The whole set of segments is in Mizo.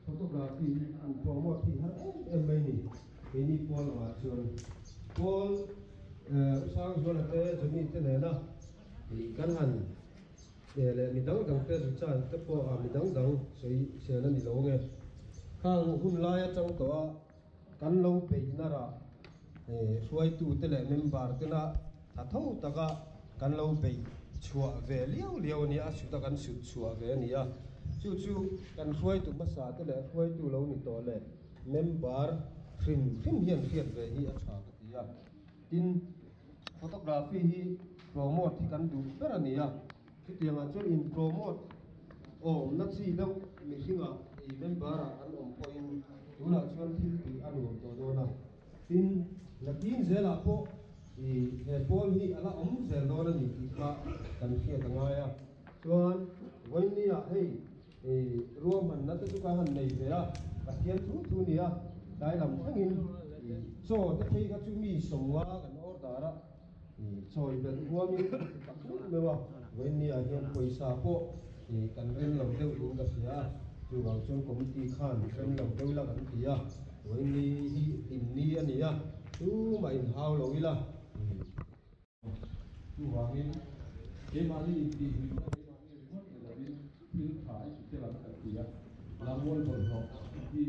Photography hi an promote hi har em em mai ni. Keini pawl angah chuan pawl Usangzuala te Johnny te nena kan han leh mi dang dang te Richard te pawh a mi dang dang sawi sel a ni lo ange. Khang hun lai atang tawh a kan lo beih narah hruaitu te leh member tena tha tho taka kan lo beih chhuah ve liau liau a nia, a sut a kan sut chhuah ve a ni a. Chu chu kan hruaitu hmasa te leh hruaitu lo ni tawh leh member hrim hrim hian hriat ve hi a tha ka ti a. Tin, photography hi promote hi kan duh ber a ni a, chutiangah chuan in promote awmna chi deuh mihringah i member ah kan awm pawhin tunah chuan thil tih a nuam tawh dawn a. Tin, nakin zelah pawh i he pawl hi a la awm zel dawn a ni tih kha kan hriat a ngai a. Chuan vawinia hei i ruahmanna te chu ka han nei ve a, Pathian thu thu nia tlai lam thlengin i chaw te phei kha chu mi sawmnga kan order a, i chawi belh huamin kan ti tak meuh meuh a, vawinia hian pawisa pawh i kan rem lo deuh in ka hria a, chuvang chuan committee khan rem lo deuh ila kan ti a, vawini hi hlimni a ni a, tumah inhau lo ila i. Chuvangin, keimahni intihhlimna keimahni ringawt ni lovin thil tha i ti tel ang kan ti a, Lamual bawlhhlawh hi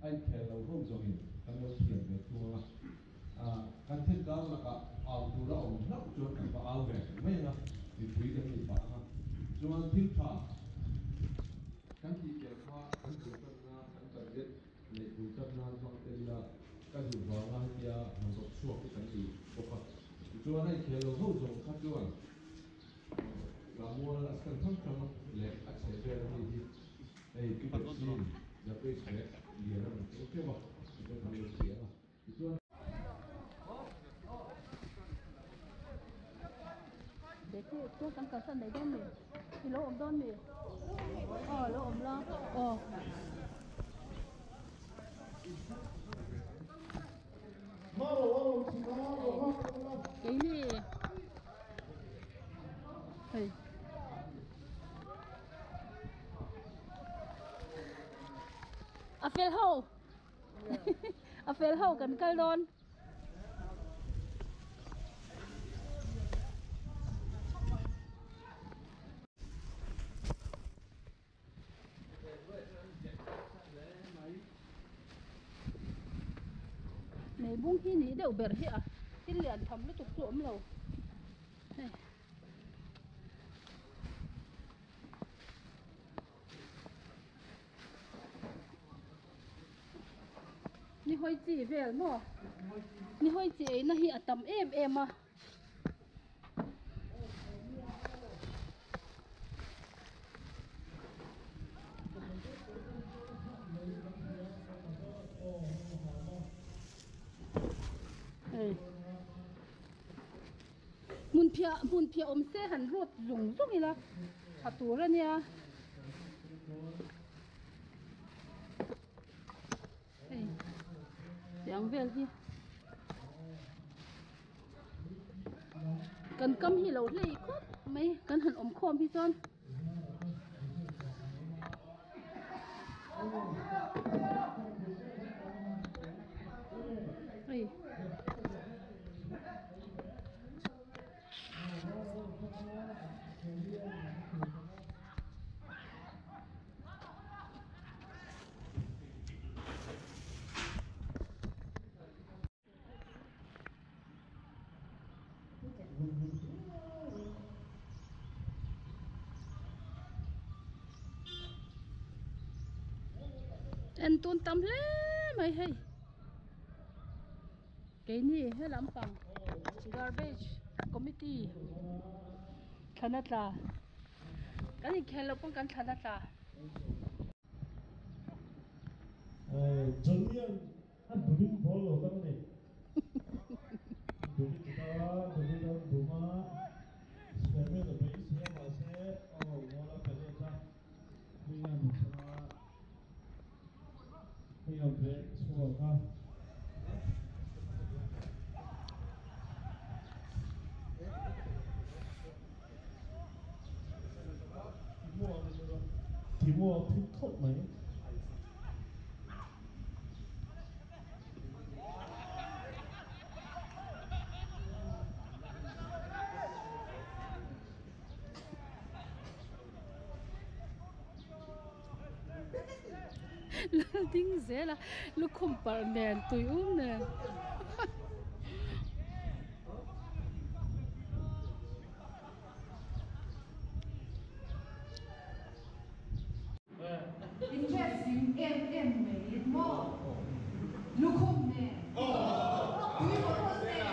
a inkhel lo ho zawngin kan lo thiam ve thung ang a, kan thil tlang lakah au tur a awm hlauh chuan kan va au ve mai ang a, mipui kan ni pah ang a, chuan thil tha kan tih tel kha kan bul tanna kan target Neih bul tat nan hmang tel ila ka duh vanga hetia han rawt chhuak hi kan ni bawk a. Tichuan a inkhel lo ho zawng kha chuan Lamual a scan thang thang leh a chhe vel a mi hi hei Pi Bethsy Dapesh leh Lian a rawn keng teuh a, tichuan kan lo hria a. Tichuan. Betty chuan kan kalsan mai dawn mi? I lo awm dawn mi? Aw lo awm la aw. Keini hei a fel ho a fel ho kan kal dawn. Nei bung hi nih deuh ber hi a thil lian tham lutuk chu a awm lo hei. Ni hawi chi vel maw ni hawi chi ei na hi a tam em em a. Hei hmun phiah hmun phiah awm se han rawt zung zung ila tha tur a nia. Hei tiang vel hi kan kam hi lo hlei khawp mai kan han awm khawm hi chuan. Hei. En tun tam hle mai hei. Keini he lampang garbage committee thlan a tla kan inkhel loh pawn kan thlan a tla. Johnny-a'n a dumin ball lo kal a ni. Dumin ti kal a, Dumin a dum a, Samuel a beisei a mahse aw ball a pe let a, Hming a hmu a, Hming a veng chhuak a. Timo a phut khawp mai. Lal ding zel a lukhum parh nen tui um nen. Interest in em em mai maw? Lukhum nen. Tui bottle nen.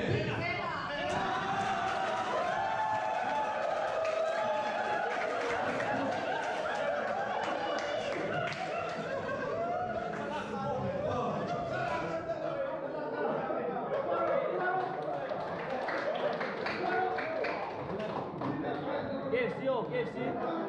Ding zel a. KFC oh KFC.